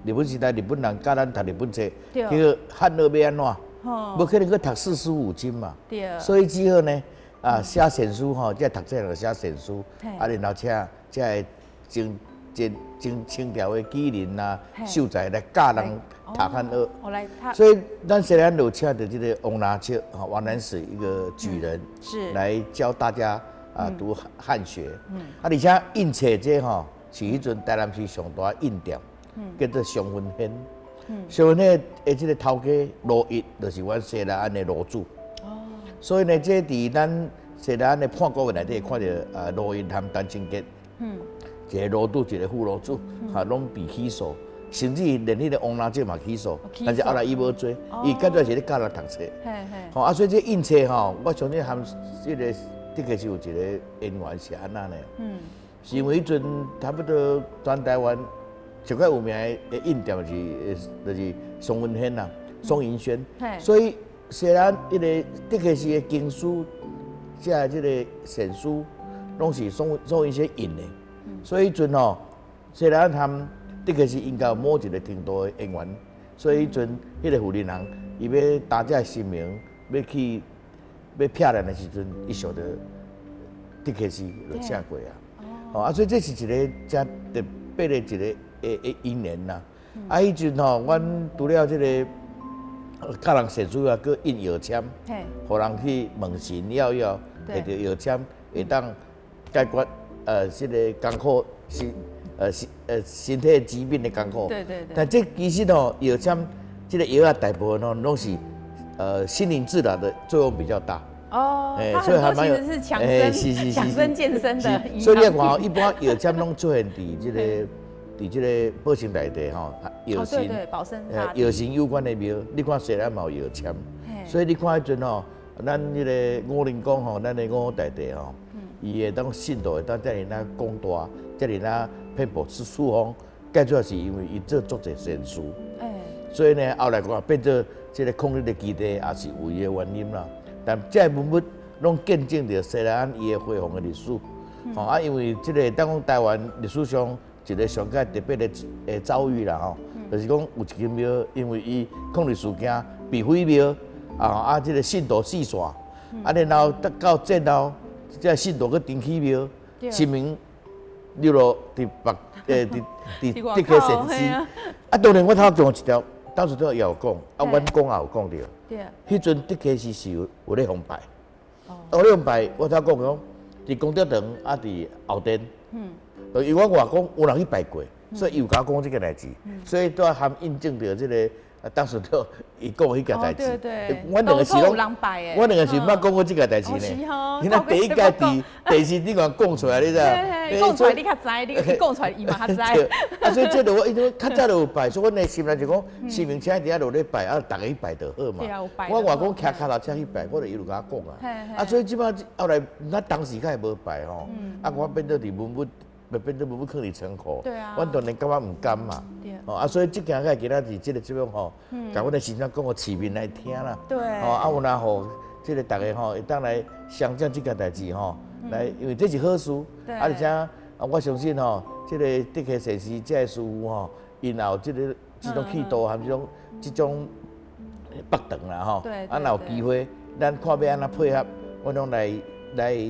日本時代，日本人教咱讀日本冊，結果漢學欲按怎？無可能去讀四書五經嘛。所以只好呢，啊寫善書吼，這讀冊人寫善書，啊然後請這个清清清清朝的舉人啊、秀才來教人讀漢學。所以咱西來庵就請著這個王南石，吼，王南石一個舉人，來教大家啊讀漢學。啊，而且印冊這吼是彼陣台南市上大印店，叫做雙雲軒。雙雲軒的這個頭家盧逸，就是阮西來庵的爐主。所以呢，這佇咱西來庵的判骨內底看著啊，盧逸和陳清潔，一個爐主，一個副爐主，哈，攏被起訴，甚至連彼個王南石嘛起訴，但是後來伊無罪，伊干脆是咧教人讀冊。吼啊，所以這印冊吼，我相信和這個的確是有一個淵源是按怎呢？是因為彼陣差不多全台灣上較有名的印店就是宋文軒啦，宋雲軒。所以雖然彼個的確是個經書，這個善書，攏是宋宋雲軒印的。所以彼陣吼，雖然和的確是應該有某一個程度的淵源，所以彼陣彼個富人人，伊欲擔這神明，欲去欲避難的時陣，伊想著的確是就請過啊。哦，啊，所以這是一個誠特別的一個的因緣啦。啊，彼陣吼，阮除了這个教人善事啊，閣印藥籤，予人去問神要藥，摕著藥籤會當解決這个艱苦身體疾病的艱苦。但這其實吼，藥籤這个藥仔大部分吼攏是心靈治療的作用比較大。哦，所以還蠻有是強身、強身健身的。所以你看，一般藥籤攏出現佇這个佇這个保生大帝吼，藥神，藥神有關的廟，你看西南嘛有藥籤，所以你看彼陣吼，咱彼个五靈宮吼，咱的五大帝吼，伊會當信徒會當遮爾若廣大，遮爾若遍布四方，蓋主要是因為伊做足濟善事，所以呢，後來講變做這个抗日的基地，也是有伊的原因啦。但這个文物攏見證著西來庵伊的輝煌的歷史，吼啊，因為這个當講台灣歷史上一个上蓋特別的遭遇啦吼，就是講有一間廟，因為伊抗日事件被毀廟，啊啊，這个信徒四散，啊然後到戰後，這个信徒閣重起廟，神明流落佇北佇佇德啟善寺，啊當然我頭講一條，當時都也有講，啊阮講也有講著。彼陣德啟寺是有咧予拜，有咧予拜，我頭講講，佇功德堂啊，佇後殿，因為我外公有人去拜過，所以伊有共我講這个代誌，所以都含印證著這个當時都伊講彼件代誌。阮兩個是攏，阮兩個是毋捌講過這個代誌呢。你若第一屆佇電視頂懸講出來，你知影？講出來你較知，你講出來伊嘛較知。啊，所以這個我伊講較早就有拜，所以阮的心內就講，神明請佇遐落咧拜，啊，逐家去拜就好嘛。我外公徛跤頭車去拜，我就一路共我講啊。啊，所以這擺後來，咱當時較會無拜吼，啊，我變做佇文物。變做文物囥佇倉庫，阮當然感覺毋甘嘛。哦啊，所以這件個今仔日這个節目吼，共阮的先生講予市民來聽啦。哦啊，有若予這个逐家吼會當來相證這件代誌吼，來，因為這是好事。啊，而且啊，我相信吼，這个德啟善寺這个師傅吼，𪜶也有這个這種氣度和這種腹腸啦吼。啊，若有機會，咱看欲按怎配合，阮攏來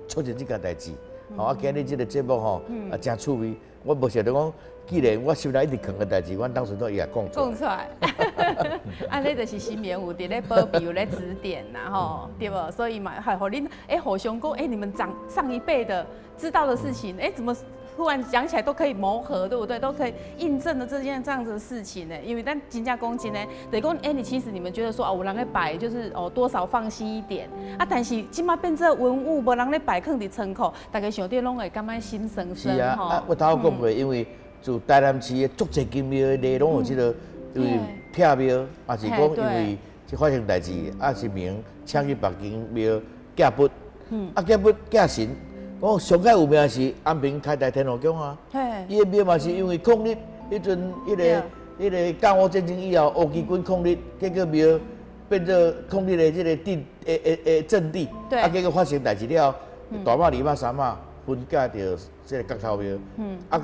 促成這件代誌。吼啊！今日這个節目吼，啊誠趣味。我無想著講，既然我心內一直囥的代誌，阮當時都伊也講出來。講出來，按呢就是神明有佇咧保庇，有咧指點啦，吼，對無？所以嘛，還予恁互相講，你們長上一輩的知道的事情，怎麼突然講起來都可以磨合，對不對？都可以印證了這件這樣子的事情呢？因為咱真正講真的，就是講，你其實你們覺得說哦，有人咧拜，就是哦多少放心一點啊。但是這馬變做文物，無人咧拜，囥佇倉庫，大家想著攏會感覺心酸酸。是啊，啊，我頭講過，因為自台南市的足濟間廟的禮攏有這個，因為拆廟，抑是講因為這發生代誌，啊神明請去別間廟寄佛，啊寄佛寄神。講上蓋有名是安平開台天后宮啊，伊的廟嘛是因為抗日，彼陣彼个甲午戰爭以後，烏旗軍抗日，結果廟變做抗日的這个陣的陣地，啊結果發生代誌了，大媽、二媽、三媽分寄著這个角頭廟，啊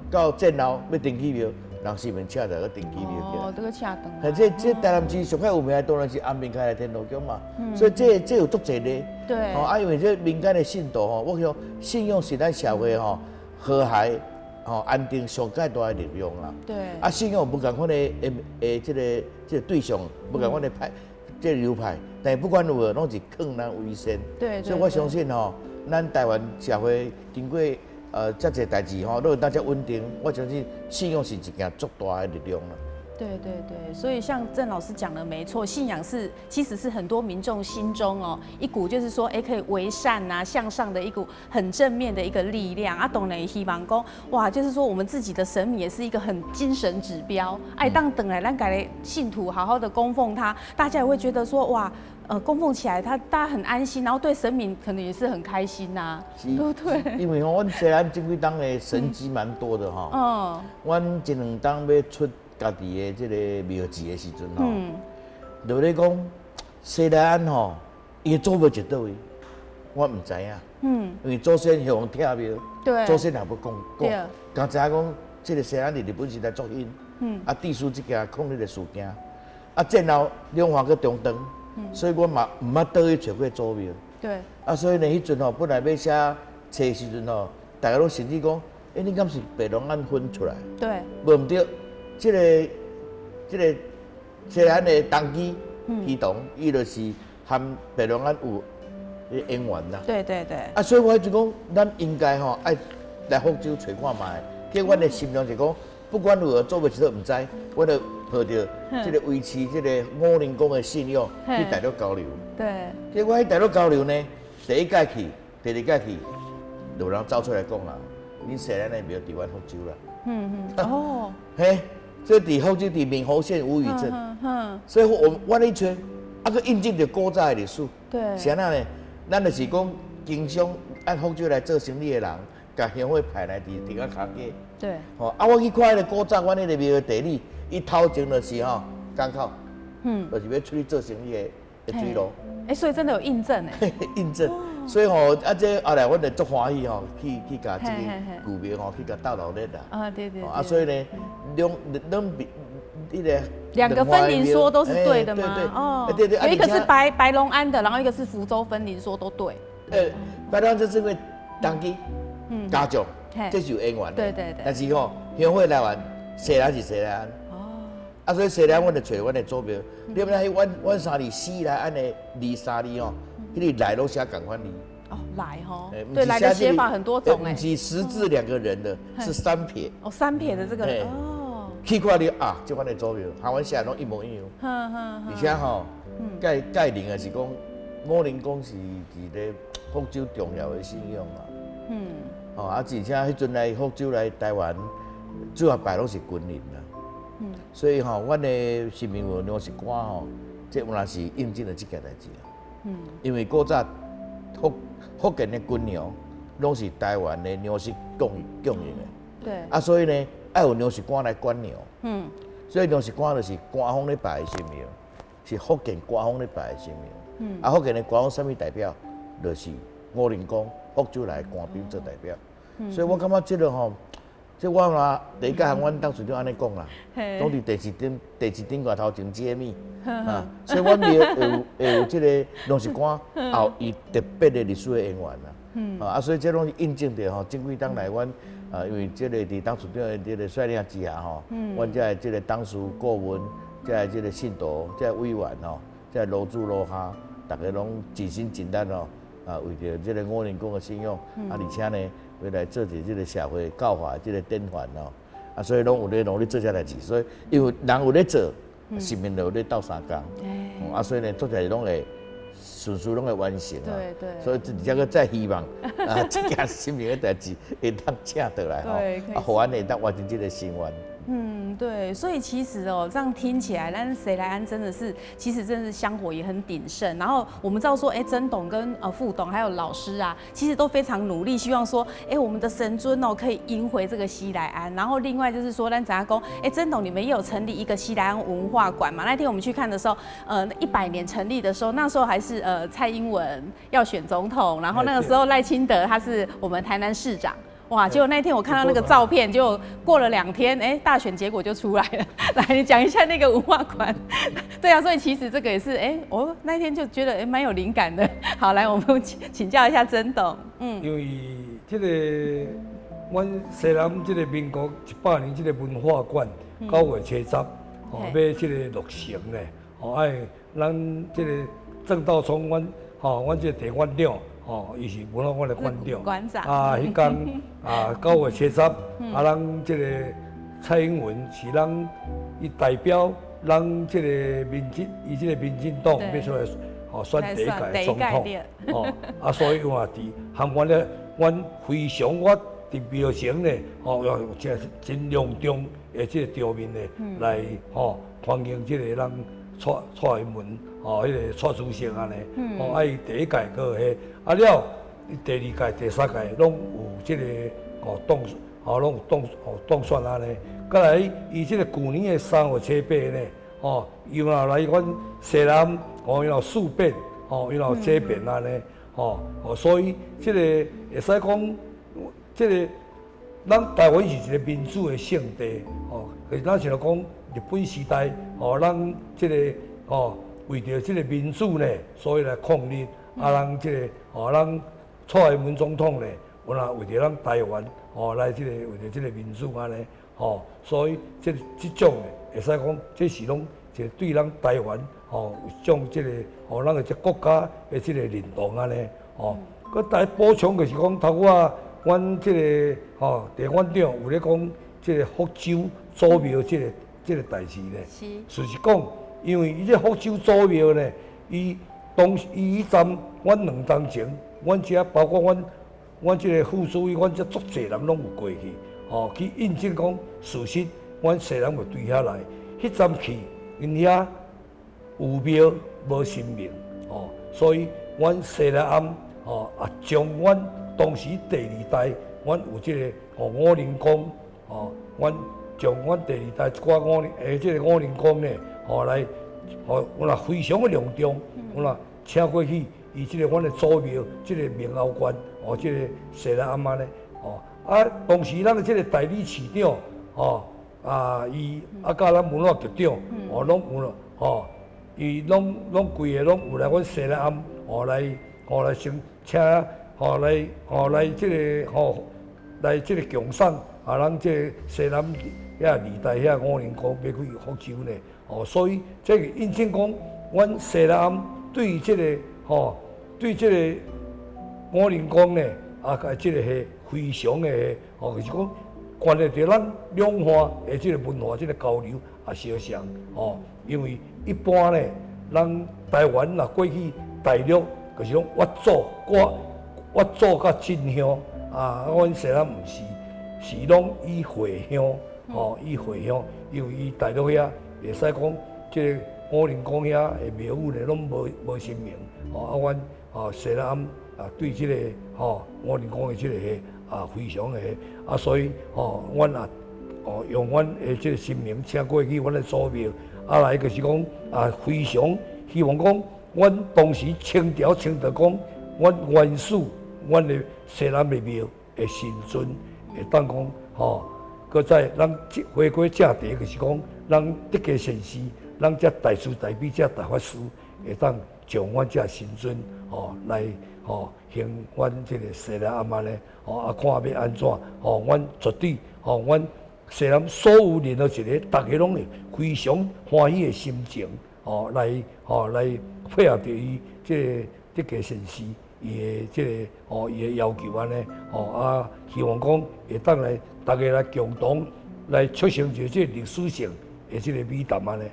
到戰後欲重起廟，人市民請著閣重起廟起來。哦，這個請轉來。這台南市上蓋有名的當然是安平開台天后宮嘛，所以這有足濟例。吼啊，因為這民間的信徒吼，我想信仰是咱社會吼和諧吼安定上蓋大的力量啦。啊，信仰無仝款的這个對象，無仝款的派，這个流派，但是不管如何，攏是勸人為善。所以我相信吼，咱台灣社會經過遮濟代誌吼，攏會當遮穩定。我相信信仰是一件足大的力量啦。對對對，所以像鄭老師講的沒錯，信仰是其實是很多民眾心中哦一股就是說，哎，可以為善啊向上的一股很正面的一個力量啊。當然希望講哇，就是說我們自己的神明也是一個很精神指標，哎，當轉來咱家的信徒好好的供奉他，大家也會覺得說哇，供奉起來，他大家很安心，然後對神明可能也是很開心吶，對不對？因為吼，阮西安這幾冬的神蹟蠻多的哈。阮這兩冬欲出家己的這個廟志的時陣吼，就咧講西來庵吼，伊的祖廟佇佗位，我毋知影。因為祖先向拆廟，祖先也無講講，剛知影講這個西來庵佇日本時代足興，啊，地主這件抗日的事件，啊，戰後兩岸閣中斷，所以我嘛毋捌倒去揣過祖廟。啊，所以呢，彼陣吼，本來欲寫冊的時陣吼，大家攏甚至講，欸，你敢是白龍庵分出來？無毋對。這個西來庵的童乩乩童，伊就是和白龍庵有緣分啦。啊，所以我就講，咱應該吼愛來福州揣看覓。結果阮的心量就講，不管如何做袂做毋知，我就抱著這個維持這個五靈宮的信仰去大陸交流。結果去大陸交流呢，第一屆去，第二屆去，就有人走出來講啦，恁西來庵的廟佇阮福州啦。嘿，這佇福州佇閩侯縣吳嶼鎮。所以我咧揣，啊，閣印證著古早的歷史。是按怎呢？咱就是講經常按福州來做生意的人，共香火派來佇佇遐跤街。吼，啊，我去看彼個古早，阮彼個廟的地理，伊頭前就是吼港口，就是欲出去做生意的水路。欸，所以真的有印證欸。印證，所以吼，啊，這後來阮就足歡喜吼，去共這个舊廟吼，去共鬥鬧熱啦。啊，所以呢，兩兩邊。兩個分靈說都是對的嗎？對對哦，對對，有一個是白龍庵的，然後一個是福州分靈說都對。白龍庵就是因為童乩家族，這是有淵源的。但是吼，香火來源，西來庵是西來庵。哦。啊，所以西來庵，阮就揣阮的祖廟。你毋知彼阮阮三字西來庵的二三字吼，彼個來攏寫仝款字。哦，來吼。對，來的寫法很多種欸。毋是十字兩個人的，是三撇。哦，三撇的這個。哦。去看你啊，這款的祖廟，和阮寫的攏一模一樣。而且吼，蓋蓋靈的是講，五靈宮是佇咧福州重要的信仰啊。吼啊，而且彼陣來福州來台灣，主要拜攏是軍人啦。所以吼，阮的神明廟糧食官吼，這原來是印證了這件代誌啊。因為古早福建的軍糧攏是台灣的糧食供應的。啊，所以呢，愛有糧食官來管糧。所以糧食官就是官方咧拜的神明，是福建官方咧拜的神明。啊，福建的官方啥物代表？就是五靈宮福州來的官兵做代表。所以我感覺這個吼，這我嘛第一屆向阮董事長按呢講啦，攏佇電視頂蓋頭前揭秘啊，所以阮廟會有這個糧食官，也有伊特別的歷史的淵源啦。啊，所以這攏是印證著吼，這幾冬來阮啊，因為這個佇董事長的這個率領之下吼，阮遮的這個董事顧問，遮的這個信徒，遮的委員吼，遮的樓主樓下，逐家攏盡心盡力吼，啊，為著這個五靈宮的信仰，啊，而且呢，欲來做一這個社會教化這個典範吼，啊，所以攏有咧努力做這代誌，所以因為人有咧做，神明就有咧鬥相共，啊，所以呢，做起來攏會順序攏會完成啊。所以這個再希望啊，這件神明的代誌會當請倒來吼，啊，予阮會當完成這個心願。嗯，對，所以其實哦，這樣聽起來，咱西來庵真的是，其實真的是香火也很鼎盛。然後我們知道說，哎，曾董跟副董還有老師啊，其實都非常努力，希望說，哎，我們的神尊哦可以迎回這個西來庵。然後另外就是說，咱怎講，哎，曾董你們也有成立一個西來庵文化館嘛？那天我們去看的時候，100年成立的時候，那時候還是蔡英文要選總統，然後那個時候賴清德他是我們台南市長。哇！結果那天我看到那個照片，就過了2天，哎，大選結果就出來了。來，你講一下那個文化館。對啊，所以其實這個也是，哎，我那天就覺得哎蠻有靈感的。好，來我們請教一下曾董。因為這個阮西南這個民國100年這個文化館9月70，哦，欲這個落成咧，哦，愛咱這個鄭道聰，阮吼，阮這個地館長。哦，伊是文化館的館長。館長。啊，彼工啊，9月70，啊，咱這個蔡英文是咱伊代表咱這個民進，伊這個民進黨欲出來哦選第一屆的總統。哦，啊，所以嘛佇含阮咧，阮非常我佇廟前咧，哦，真真隆重的這個場面咧，來吼歡迎這個咱蔡英文，哦，彼個蔡主席按呢，哦，啊，伊第一屆閣彼，啊了，第二屆、第三屆攏有這個哦當，哦攏有當哦當選按呢。閣來，伊這個舊年的3月7、8呢，哦，伊嘛來阮西南，哦，伊有四變，哦，伊有這變按呢，哦，哦，所以這個會使講，這個咱台灣是一個民主的聖地，哦，可是咱像講日本時代，哦，咱這個哦。為著這個民主呢，所以來抗日。啊，咱這個哦，咱蔡英文總統呢，有啦為著咱台灣哦，來這個為著這個民主按呢，吼，所以這這種的會使講，這是攏一個對咱台灣吼有一種這個吼咱的這國家的這個認同按呢，吼。閣再補充就是講，頭拄仔阮這個吼地院長有咧講這個福州祖廟這個這個代誌咧，事實講，因為伊這福州祖廟呢，伊當伊彼陣，阮2冬前，阮遮包括阮阮這個副主委，阮遮足濟人攏有過去，吼去印證講事實，阮西南有對遐來，彼陣去，𪜶遐有廟無神明，吼，所以阮西來庵，吼啊將阮當時第二代，阮有這個吼五靈公，吼，阮將阮第二代一寡五靈，這個五靈公呢，吼來，吼阮也非常的隆重，阮也請過去，伊這個阮的祖廟，這個明後觀，吼，這個西來庵按呢，吼，啊，當時咱的這個代理市長，吼，啊，伊啊，佮咱文化局長，吼，攏有咯，吼，伊攏攏規个攏有來阮西來庵，吼來，吼來先請，吼來，吼來這個，吼來這個共賞，啊，咱這個西南遐二代遐五靈公欲去福州呢，吼，所以這個印證講，阮西來庵對這個，吼，對這個五靈公呢，啊，這個係非常的，吼，就是講關係著咱兩岸的這個文化這個交流也相像，吼，因為一般呢，咱台灣若過去大陸，就是講越祖掛越祖佮進香，啊，阮西南毋是，是攏以回鄉，吼，以回鄉，因為伊大陸遐會使講，這個五靈公遐的廟宇呢，攏無無神明，吼，啊，阮吼西南庵啊對這個吼五靈公的這個啊非常的啊，所以吼，阮也哦用阮的這個神明請過去阮的祖廟，啊來就是講啊非常希望講，阮當時清朝清到講，阮原始阮的西南的廟的神尊會當講吼，閣再咱回歸正題，就是講，咱德家先師，咱這大慈大悲這大法師會當將阮這神尊吼來吼行阮這個西來庵按呢，吼啊看欲按怎吼，阮絕對吼阮西南所有任何一个，逐家攏會非常歡喜的心情吼來吼來配合著伊這個德家先師伊的這個吼伊的要求按呢吼啊，希望講會當來逐家來共同來促成一個這個歷史性的這個美談按呢。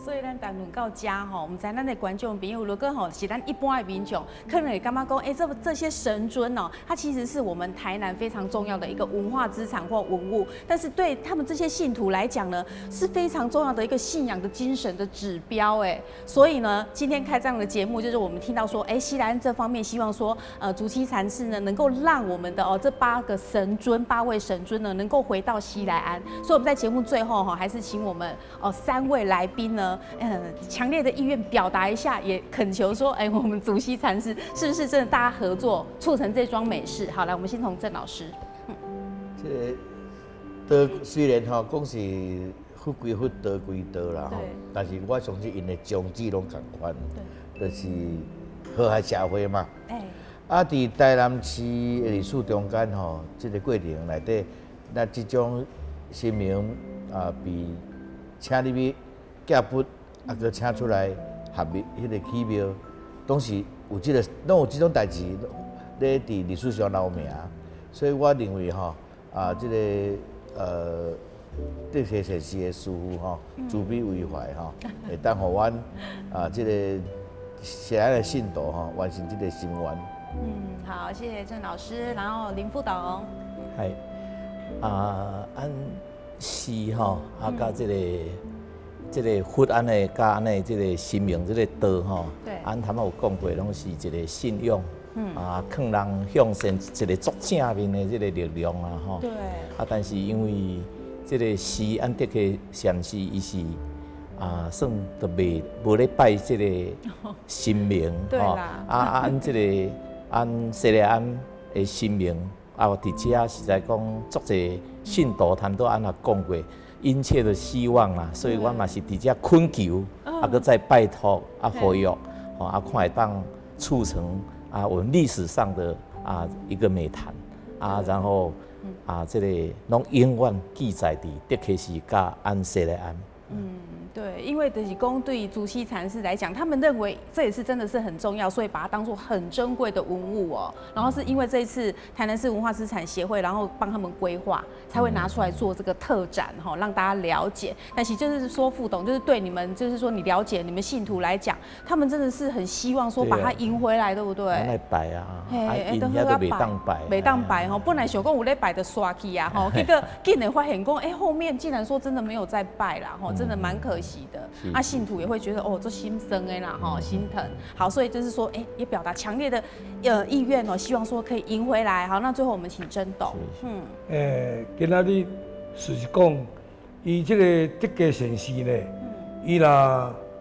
所以咱談論到遮吼，毋知咱的觀眾朋友，如果吼是咱一般的民眾，可能會感覺講，欸，這這些神尊哦，它其實是我們台南非常重要的一個文化資產或文物，但是對他們這些信徒來講呢，是非常重要的一個信仰的精神的指標，哎，所以呢，今天開這樣的節目，就是我們聽到說，欸，西來庵這方面希望說，竹溪禪寺呢，能夠讓我們的哦這八個神尊，八位神尊呢，能夠回到西來庵。所以我們在節目最後哈，還是請我們哦三位來賓呢，強烈的意願表達一下，也懇求說，哎，我們竹溪禪寺是不是真的大家合作促成這樁美事？好，來，我們先從鄭老師。這個道雖然吼講是佛歸佛，道歸道啦吼，但是我相信𪜶的宗旨攏仝款，就是和諧社會嘛。啊，佇台南市的歷史中間吼，這個過程內底，咱這種神明啊被請入去寄佛，啊，閣請出來合廟，彼個起廟，攏是有這個，攏有這種代誌咧佇歷史上留名。所以我認為吼，啊，這個德家禪寺的師父吼，慈悲為懷吼，會當予阮啊，這個西來庵的信徒吼，完成這個心願。嗯，好，謝謝鄭老師，然後林副董。係啊，按寺吼，啊，佮這個。這個佛按呢，佮按呢，這個神明，這個道吼，按頭仔有講過，攏是一個信仰，啊，勸人向善，一個足正面的這個力量啊，吼。啊，但是因為這個寺按德家禪寺，伊是啊，算都袂無咧拜這個神明，吼。啊啊，按這個按西來庵的神明，啊，佇遮實在講足濟信徒，他們都按怎講過。殷切的希望啦，所以我嘛是佇遮懇求，啊，閣再拜託啊，呼籲，吼啊，看會當促成啊，我們歷史上的啊一個美談。啊，然後啊，這個攏永遠記載佇德開寺佮按西來庵。嗯，對，因為就是講對於祖師禪師來講，他們認為這也是真的是很重要，所以把它當做很珍貴的文物哦。然後是因為這一次台南市文化資產協會，然後幫他們規劃，才會拿出來做這個特展哈，讓大家了解。但是就是說副董，就是對你們，就是說你了解你們信徒來講，他們真的是很希望說把它迎回來，對不對？來拜啊，啊，𪜶遐都袂當拜，袂當拜吼，本來想講有咧拜就煞去啊吼，結果竟然發現講，哎，後面竟然說真的沒有在拜啦吼。真的蠻可惜的，啊，信徒也會覺得哦，這心酸的啦，吼，心疼。好，所以就是說，哎，也表達強烈的意願哦，希望說可以贏回來。好，那最後我們請曾董。嗯。今仔日事實講，伊這個德家善寺呢，伊若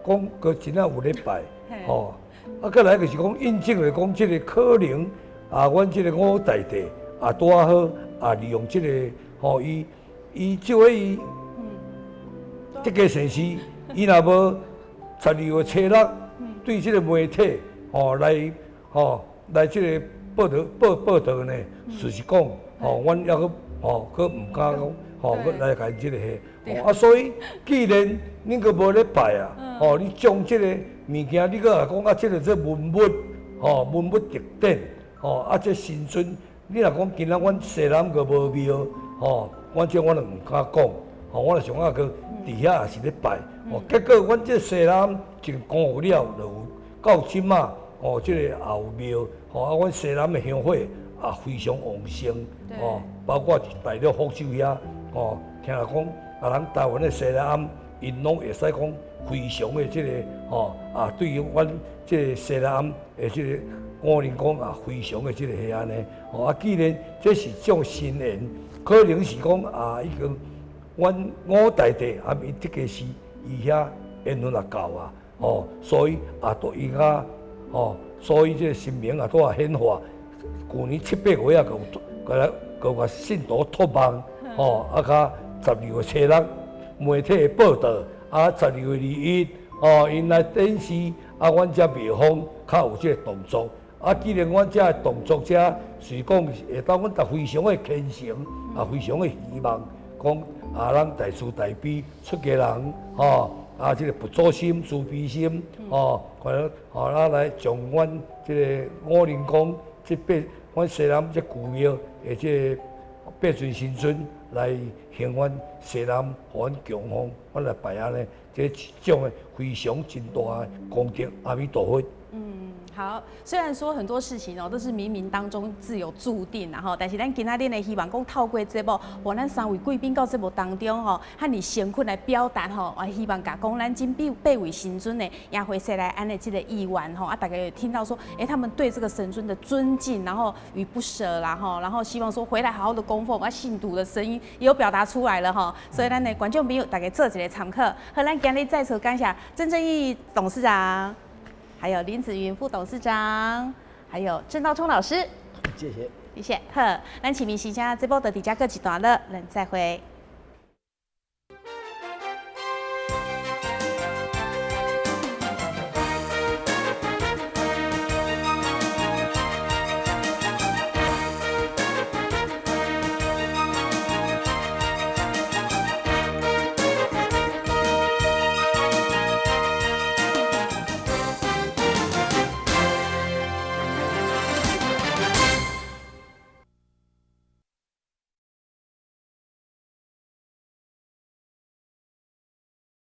講閣真正有咧拜，吼，啊，閣來就是講印證來講，這個可能啊，阮這個五大帝啊，拄仔好啊，利用這個吼，伊伊這位伊。德家善寺，伊若無12月初六對這個媒體吼來吼來這個報道報報道呢，事實講吼，阮猶閣吼閣毋敢講吼，閣來共這個彼。啊，所以既然恁閣無咧拜啊，吼，你將這個物件，你閣若講啊，這個做文物吼，文物特典吼，啊，這神尊，你若講今仔阮西南閣無廟吼，阮這阮就毋敢講。吼，我就想啊，閣佇遐也是咧拜，吼，結果阮這西南一光復了，就有到這馬，吼，這個也有廟，吼，啊，阮西南的香火也非常旺盛，吼，包括佇大陸福州遐，吼，聽人講，啊，咱台灣的西來庵，𪜶攏會使講非常的這個，吼，啊，對於阮這個西來庵的這個五靈宮也非常的這個彼按呢，吼，啊，既然這是種神緣，可能是講啊，已經。阮五大帝啊，伊德家寺伊遐緣分也夠啊，吼，所以也都伊較吼，所以這個神明也拄仔顯化。舊年七八月啊，閣有閣來閣共信徒託夢，吼，啊，較12月初六媒體的報道，啊，12月21，吼，𪜶來展示，啊，阮遮廟方較有這個動作。啊，既然阮遮的動作遮是講會當，阮逐非常的虔誠，也非常的希望。講啊，咱大慈大悲出家人，吼啊，這個佛祖心、慈悲心，吼，看吼，咱來將阮這個五靈宮這八，阮西南這舊廟的這個八尊神尊來還阮西南，予阮供奉，阮來拜按呢，這一種的非常真大的功德，阿彌陀佛。嗯，好。雖然說很多事情哦都是冥冥當中自有注定，然後，但是咱今仔日呢，希望講透過節目，予咱三位貴賓到節目當中吼，遐爾誠懇來表達吼，啊，希望共講咱這八位神尊的迎回西來庵的這個意願吼，啊，大家有聽到說，哎，他們對這個神尊的尊敬，然後與不捨啦吼，然後希望說回來好好的供奉，啊，信徒的聲音也有表達出來了吼，所以咱的觀眾朋友大家做一個參考。好，咱今日再次感謝曾正義董事長。還有林子雲副董事長，還有鄭道聰老師，謝謝，謝謝。好，咱市民時間這部就佇遮告一段落，咱再會。